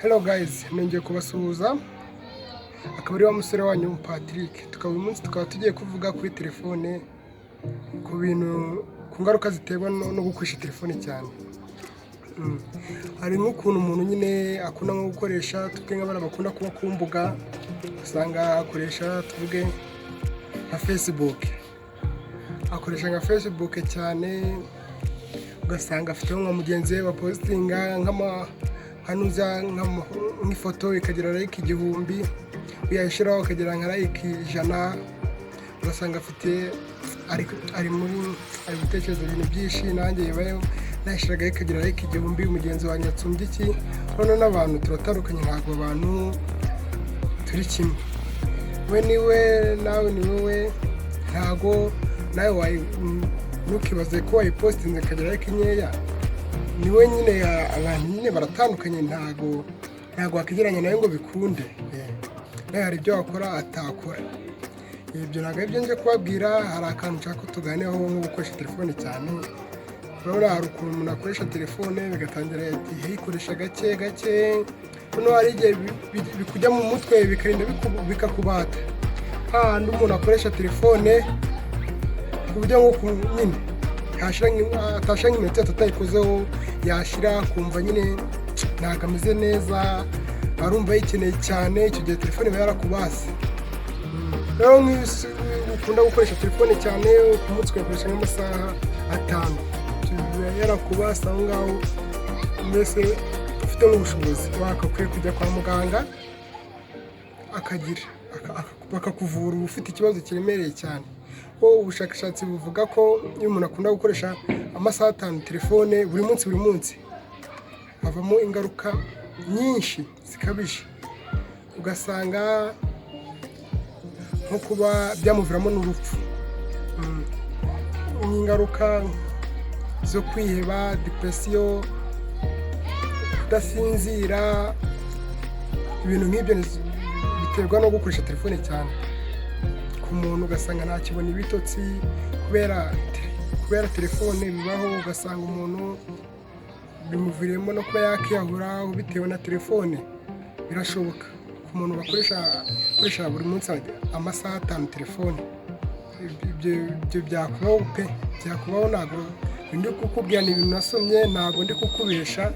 Hello guys, nongeye kubasuhuza, akaba ari wa musore wanyu Patrick. Tukaba uyu munsi tukaba tugiye kuvuga kuri telefone, ku bintu, ku ngaruka ziterwa no gukoresha telefone cyane. Hari nk'ukuntu umuntu nyine akunda nko gukoresha, tuvuge nk'abana bakunda kuba ku mbuga, usanga akoresha, tuvuge nka Facebook, akoresha nka Facebook cyane, ugasanga afiteho nka mugenzi we bapositinga nk'amahanuza nk'ifoto ikagira like 1000, yayishyiraho akagira nka like 100, ugasanga afite ari muri ari gutekereza ibintu byinshi: nanjye bibayeho nayishyiragaho ikagira like 1000, mugenzi wanjye atsumbye iki? Noneho n'abantu turatandukanye, ntabwo abantu turi kimwe. We ni we, nawe ni wowe. Ntabwo nawe ntukibaze ko wayipositinze ikagira like nkeya, ni we nyine. Abantu nyine baratandukanye, ntabwo wakwigereranya nawe ngo bikunde. Nawe hari ibyo wakora atakora. Ibyo ntabwo ari byo nje kubabwira. Hari akantu nshaka ko tuganiraho, nko gukoresha telefone cyane. Urabona hari ukuntu umuntu akoresha telefone bigatangira igihe ayikoresha gake gake, noneho hari igihe bikujya mu mutwe, bikarinda bikakubata, hahandi umuntu akoresha telefone ku buryo nko nyine atashira nk'iminota 3 atayikozeho, yashira akumva nyine ntabwo ameze neza, arumva ayikeneye cyane. Icyo gihe telefone iba yarakubase. Rero nk'iyo ukunda gukoresha telefone cyane, ku munsi ugakoresha nk'amasaha 5, biba yarakubase aho ngaho. Mbese ufite nk'ubushobozi wakakwiye kujya kwa muganga akagira bakakuvura, uba ufite ikibazo kiremereye cyane. Ko ubushakashatsi buvuga ko iyo umuntu akunda gukoresha amasaha 5 telefone buri munsi buri munsi, havamo ingaruka nyinshi zikabije, ugasanga nko kuba byamuviramo n'urupfu. N'ingaruka zo kwiheba, depression, kudasinzira, ibintu nk'ibyo biterwa no gukoresha telefone cyane ku muntu, ugasanga ntakibona ibitotsi kubera telefone. Bibaho, ugasanga umuntu bimuviriyemo no kuba yakiyahura bitewe na telefone. Birashoboka ku muntu bakoresha akoresha buri munsi amasaha 5 telefone. Ibyo byakubaho pe, byakubaho. Ntabwo ndi kukubwira, ni ibintu nasomye, ntabwo ndi kukubesha.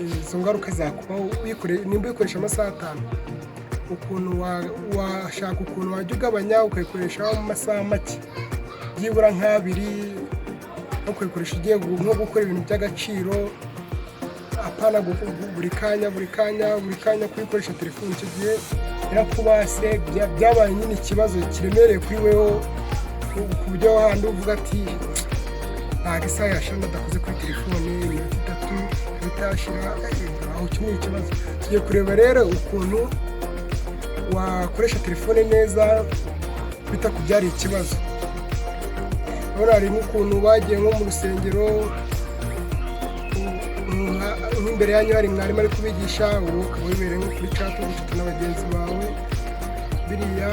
Izo ngaruka zakubaho nimba uyikoresha amasaha 5. Ukuntu washaka ukuntu wajya ugabanya, ukayikoresha mu masaha make, byibura nk'abiri, no kuyikoresha ugiye nko gukora ibintu by'agaciro, apana buri kanya buri kanya buri kanya kuyikoresha telefone. Icyo gihe irakubase, byabaye nyine ikibazo kiremereye kuri weho, ku buryo handi uvuga ati: "Ntabwo isaha yashira nadakoze kuri telefone, iminota 3 itashira." Aho icyo ni ikibazo. Tugiye kureba rero ukuntu wakoresha telefone neza bitakubyariye ikibazo. Urabona hari nk'ukuntu bagiye nko mu rusengero, nk'imbere yanyu hari mwarimu ari kubigisha, wowe ukaba wibereye nko kuri chat ufite na bagenzi bawe. Biriya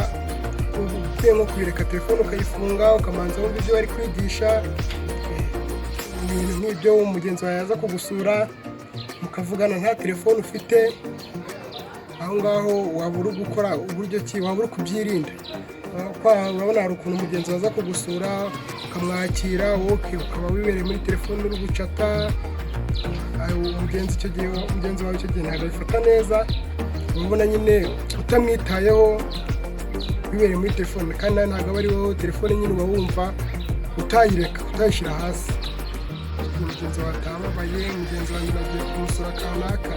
uba ukwiye nko kubireka, telefone ukayifunga, ukamanza wumva ibyo bari kwigisha, ibintu nk'ibyo. Mugenzi wawe yaza kugusura, mukavugana nta telefone ufite aho ngaho. Waba uri gukora uburyo ki waba uri kubyirinda? Urabona hari ukuntu mugenzi waza kugusura, ukamwakira, wowe ukaba wibereye muri telefone uri gucata. Umugenzi icyo gihe, mugenzi wawe icyo gihe ntabwo abifata neza, uba ubona nyine utamwitayeho, wibereye muri telefone, kandi nawe ntabwo aba ari wowe telefone nyine, uba wumva utayireka, utayishyira hasi. Mugenzi wawe atababaye: "Mugenzi wanjye nagiye kumusura kanaka,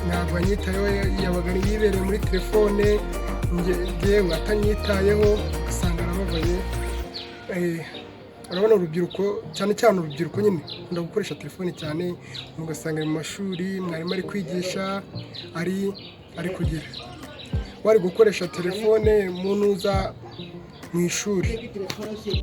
ntabwo anyitayeho, yabaga yibereye muri telefone, njyewe atanyitayeho," ugasanga arababaye. Urabona urubyiruko, cyane cyane urubyiruko nyine rukunda gukoresha telefone cyane, ugasanga ari mu mashuri, mwarimu ari kwigisha, ari kugira wari gukoresha telefone mu ntuza mu ishuri.